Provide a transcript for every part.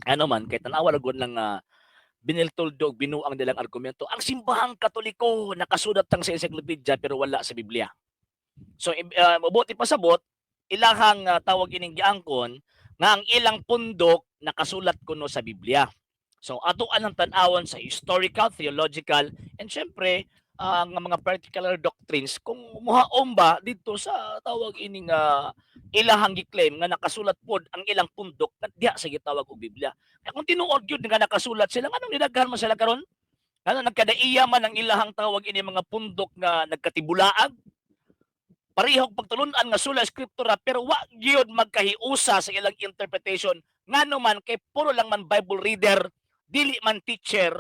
Ano man kay tan-awa ra gud lang biniltuldo og binuang nilang argumento. Ang Simbahang Katoliko nakasulat lang sa encyclopedia pero wala sa Biblia. So mabuti pasabot ilahang tawag ining giangkon nga ang ilang pundok nakasulat kuno sa Biblia. So ato anang tan-awon sa historical, theological, and syempre ang mga particular doctrines kung muhaom ba dito sa tawag ining ilahang gi-claim nga nakasulat pod ang ilang pundok nga diha sa gitawag og Biblia. Kaya kung tinuod gyud nga nakasulat sila, nganong nidaghan man sila karon? Ngano nagkadaiya man ang ilahang tawag ini mga pundok nga nagkatibulaag? Parehog pagtulun-an nga sola scriptura pero wa gyud magkahiusa sa ilang interpretation, ngano man kay puro lang man Bible reader, dili man teacher.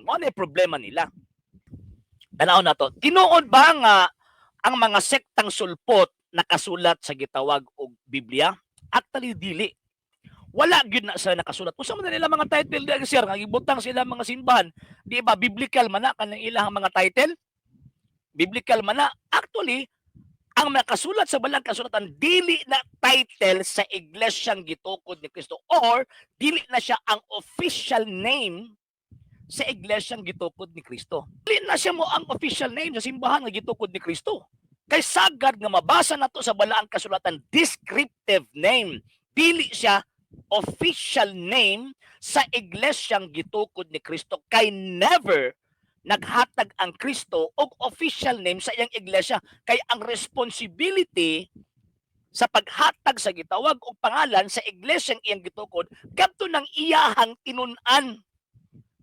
Mao na problema nila. Tanaw na to. Tinuod ba nga ang mga sektang sulpot nakasulat sa gitawag og Biblia? Actually, dili. Wala gyud na sila nakasulat. Unsa man nila mga title diya, sir, nga gibutang sila mga simbahan, di ba biblical man na kanang ilang mga title? Biblical man na. Actually, ang nakasulat sa Balang Kasulatan dili na title sa iglesyang gitukod ni Kristo or dili na siya ang official name sa iglesyang gitukod ni Kristo. Dili na siya mo ang official name sa simbahan nga gitukod ni Kristo. Kay sagad nga mabasa nato sa Balaang Kasulatan, descriptive name. Dili siya official name sa iglesyang gitukod ni Kristo kay never naghatag ang Kristo og official name sa iyang iglesia, kay ang responsibility sa paghatag sa gitawag og pangalan sa iglesyang iyang gitukod kadto ng iyahang tinun-an,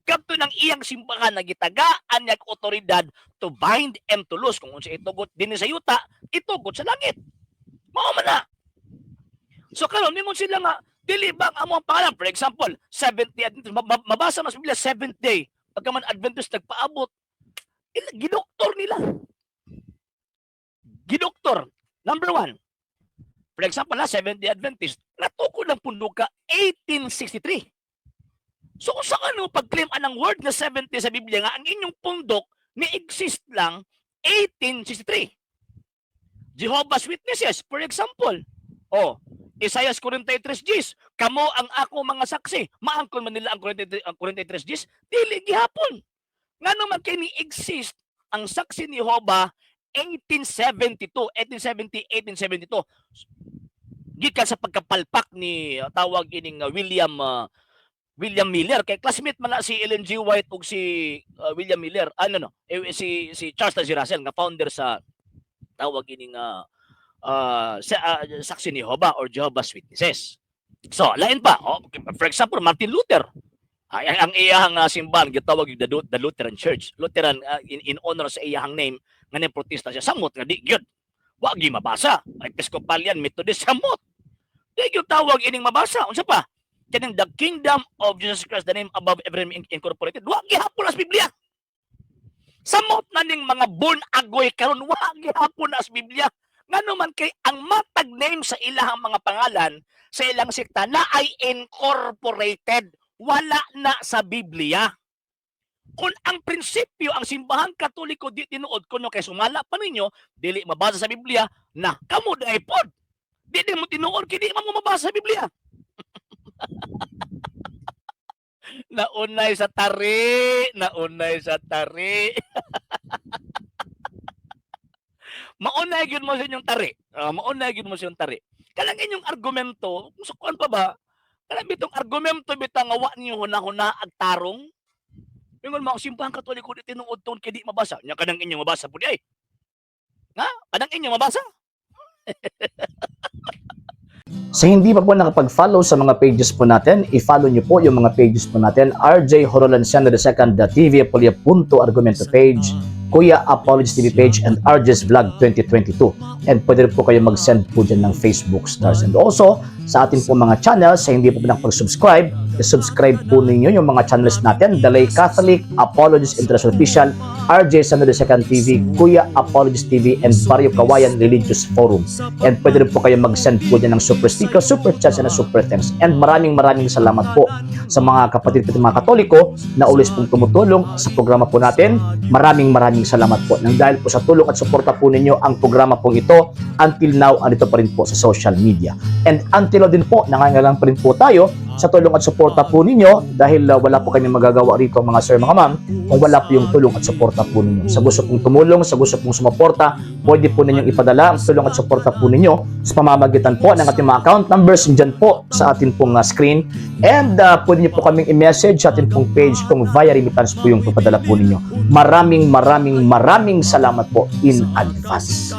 kadto ng iyang simbahan na gitagaan niya og otoridad to bind and to loose. Kung unsa itugot dinhi sa yuta, itugot sa langit. Mao man na. So karon nimo sila nga dili ba ang among pangalan? For example, Seventh Day Adventist, mabasa mas Biblia Seventh Day, pagka man Adventist nagpaabot, gidoktor nila, gidoktor. Number one, for example na Seventh Day Adventist, natukod ng punduka 1863. So kung sa ano pag-claim anang word na 70 sa Biblia nga ang inyong pundok ni exist lang 1863? Jehovah's Witnesses, for example. Oh, Isaiah 43:10, "Kamo ang ako mga saksi." Maangkon man nila ang 43, ang 43:10, dili gihapon. Ngano man kay ni exist ang Saksi ni Jehovah 1872, 1870, 1872. Gikan sa pagkapalpak ni tawag ining William Miller, kay classmate man na si Ellen G. White ug si William Miller, ano no eh, si si Charles Taze Russell nga founder sa tawag ining sa Saksi ni Jehovah or Jehovah's Witnesses. So lain pa, oh, for example, Martin Luther ay ang iyahang simbahan gitawag the Lutheran Church, Lutheran, in honor sa iyahang name nga ning protesta siya. Samot nga di gyud, wa gyud mabasa. Episcopalian, Methodist, samot di gyud tawag ining mabasa. Unsa pa, kaning The Kingdom of Jesus Christ, the Name Above Every Name Incorporated, wa gihapon sa Biblia. Samot na ning mga born agoy karon, wa gihapon na sa Biblia. Ngano man kay ang matag name sa ilahang mga pangalan sa ilang sekta na ay incorporated, wala na sa Biblia. Kung ang prinsipyo ang Simbahang Katoliko di tinuod kuno kay sumala pa ninyo dili mabasa sa Biblia na, kamo dai pod di din mo tinuod kay di man mo mabasa sa Biblia. Naunay sa tari, naunay sa tari. Maunay gyud mo sa inyong tari. Maunay gyud mo sa inyong tari. Kanang inyong argumento, kung sa kuan pa ba, kanang bitong argumento bitang nga wa ninyo hunahuna ag tarong. Ingon mo ang Simbahang Katoliko di tinuod tungod kay di mabasa. Nya kanang inyong mabasa pud ay. Nga, kanang inyong mabasa. Sa hindi pa po nakapag-follow sa mga pages po natin, i-follow niyo po yung mga pages po natin: RJ Horolanciano II, The TV Apolia Punto Argumento page, Kuya Apologies TV page, and RJ's Vlog 2022. And pwede rin po kayo mag-send po dyan ng Facebook stars. And also, sa atin po mga channels, sa hindi po nakapag-subscribe, i-subscribe po ninyo yung mga channels natin: The Lay Catholic, Apologies International Official, RJ Sano II TV, Kuya Apologies TV, and Barrio Kawayan Religious Forum. And pwede rin po kayo mag-send po dyan ng super sticker, super chats, and super thanks. And maraming maraming salamat po sa mga kapatid po mga Katoliko na always pong tumutulong sa programa po natin. Maraming maraming salamat po. Nang dahil po sa tulong at suporta po ninyo, ang programa pong ito until now andito pa rin po sa social media. And until now din po, nangangailangan pa rin po tayo Sa tulong at suporta po ninyo dahil wala po kami magagawa rito, mga sir, mga ma'am, kung wala po yung tulong at suporta po ninyo. Sa gusto pong tumulong, sa gusto pong sumuporta, pwede po ninyong ipadala ang tulong at suporta po ninyo sa pamamagitan po ng ating mga account numbers dyan po sa atin pong screen. And pwede niyo po kaming i-message sa atin pong page kung via remittance po yung papadala po ninyo. Maraming maraming maraming salamat po in advance.